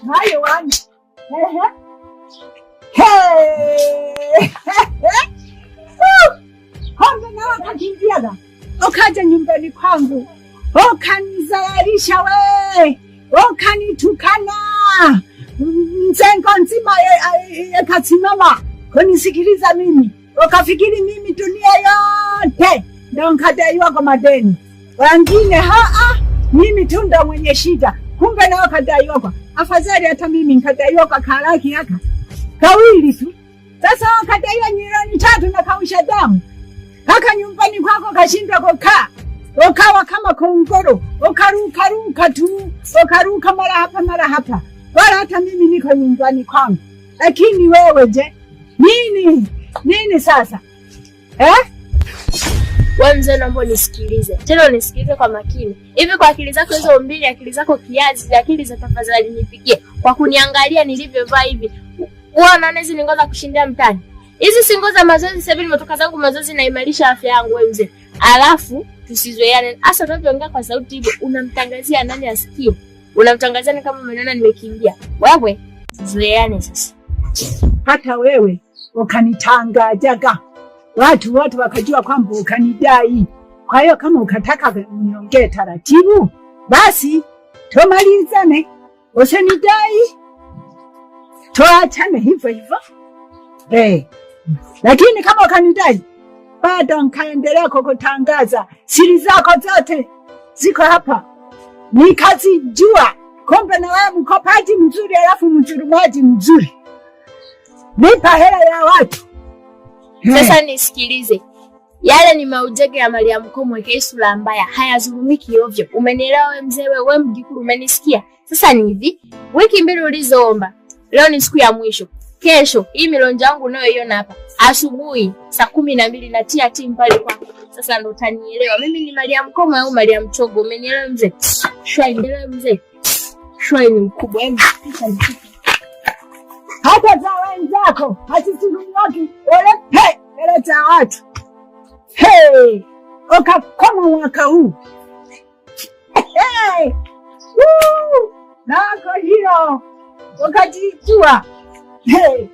Hayo wani. Ehe. Hey! Kombe nawe kakimbiaga ukaja nyumbani kwangu ukanizalisha we, ukanitukana mzengo nzima yakasimama kunisikiliza mimi, ukafikiri mimi dunia yote ndo nkadaiwa kwa madeni, wengine haa, mimi tu ndo mwenye shida, kumbe nao kadaiwa kwa afadhali hata mimi nkadaiwa kwa kalaki haka kawili tu. Sasa wakadaiwa 3,000,000 na kausha damu kaka nyumbani kwako kashindwa kukaa, ukawa kama kongoro, ukarukaruka tu, ukaruka mara hapa mara hapa, wala hata mimi niko nyumbani kwangu. Lakini wewe je, nini nini sasa eh? Wewe mzee, naomba unisikilize tena, unisikilize kwa makini. Hivi kwa akili zako hizo mbili, akili zako kiazi, akili za tafadhali nipigie, kwa kuniangalia nilivyovaa hivi, wewe unaona hizi ni nguo za kushindia mtaani? Hizi si nguo za mazoezi. Sasa hivi nimetoka zangu mazoezi, naimarisha afya yangu. Wewe mzee, alafu tusizoeane. Hasa unavyoongea kwa sauti hivyo, unamtangazia nani asikie? Unamtangazia ni kama umeniona nimekimbia. Wewe tuzoeane sasa. Hata wewe ukanitangajaga watu wote wakajua kwamba ukanidai. Kwa hiyo kama ukataka niongee taratibu, basi tumalizane, usinidai tuachane hivyo hivyo. Hey. Lakini kama ukanidai bado nkaendelea kukutangaza siri zako zote ziko hapa, nikazijua. Kumbe na wewe mkopaji mzuri, alafu mdhulumaji mzuri. Nipa hela ya watu. Sasa nisikilize, yale ni maujege ya Mariam Komwe sura mbaya, hayazulumiki ovyo. Umenielewa wewe mzee? Wewe mjukuu, umenisikia? Sasa ni hivi, wiki mbili ulizoomba, leo ni siku ya mwisho. Kesho hii milonjo yangu unayoiona hapa, asubuhi saa 12 natia timu pale kwako. Sasa ndo utanielewa mimi ni Mariam Komwe au Mariam Chogo. Umenielewa mzee? Shwai, nielewe mzee. Shwai ni mkubwa, hebu pita nikupe. Hata za wenzako hazizulumiwaki, olepe hela za watu. Hey, ukakoma mwaka huu. Hey, woo, nako hilo ukajijua. Hey.